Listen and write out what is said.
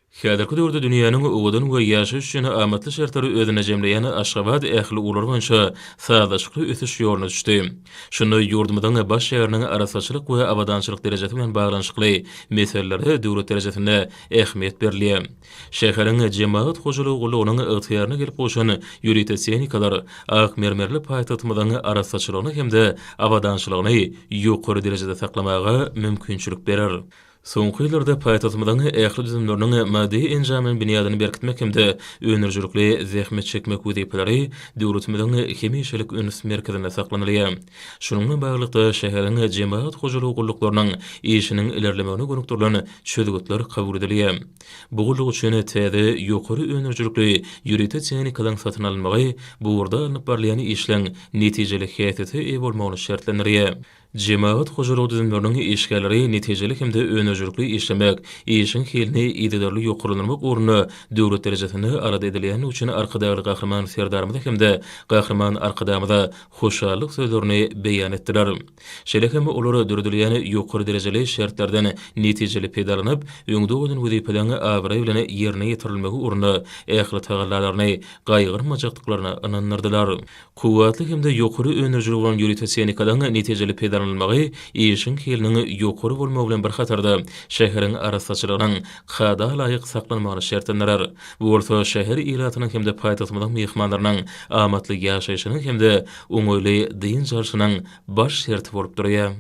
Häzirki döwürde dünýäniň owadan we ýaşaýyş üçin amatly şertleri özünde jemleýän Aşgabat ähli ugurlar boýunça sazlaşykly ösüş ýoluna düşdi. Şunda ýurdumyzyň baş şäheriniň arassaçylyk we abadançylyk derejesi bilen baglanyşykly meselelere döwlet derejesinde ähmiýet berilýär. Şäheriň Jemagat hojalygy gullugynyň ygtyýaryna gelip gowşan ýörite tehnikalar ak mermerli paýtagtymyzyň arassaçylygyny hem-de abadançylygyny ýokary derejede saklamaga mümkinçilik berer. Soňky ýyllarda paýtagtymyzyň ähli düzümleriniň maddy-enjamlaýyn binýadyny berkitmek hem-de öndürijilikli zähmet çekmek wezipeleri döwletimiziň hemişelik üns merkezinde saklanylýar. Şunuň bilen baglylykda, şäheriň jemagat hojalygy gulluklarynyň işiniň ilerlemegine gönükdirilen çözgütler kabul edilýär. Bu gulluk üçin täze ýokary öndürijilikli ýörite tehnikalaryň satyn alynmagy bu ugurda alnyp barylýan işleň netijeli häsiýete eýe bolmagyny şertlendirýär. Jemagat hojalygy düzümleriniň işgärleri netijeli hem-de öndürijilikli işlemek, işiň hilini yzygiderli ýokarlandyrmak ugrunda döwlet derejesinde alada edilýändigi üçin Arkadagly Gahryman Serdarymyza hem-de Gahryman Arkadagymyza hoşallyk sözlerini beýan etdiler. Şeýle hem olar döredilýän ýokary derejeli şertlerden netijeli peýdalanyp, öňde goýlan wezipeleriň abraý bilen ýerine ýetirilmegi ugrunda ähli tagallalaryny gaýgyrmajakdyklaryna ynandyrdylar. Kuwwatly hem-de ýokary öndürijiligi bolan ýörite tehnikalaryň netijeli peýdalanylmagy işiň hiliniň ýokary bolmagy bilen bir hatarda, şäheriň arassaçylygynyň kada laýyk saklanmagyny şertlendirer. Bu bolsa şäher ilatynyň hem-de paýtagtymyzyň myhmanlarynyň amatly ýaşaýşynyň hem-de oňaýly dynç alşynyň baş şerti bolup durýar.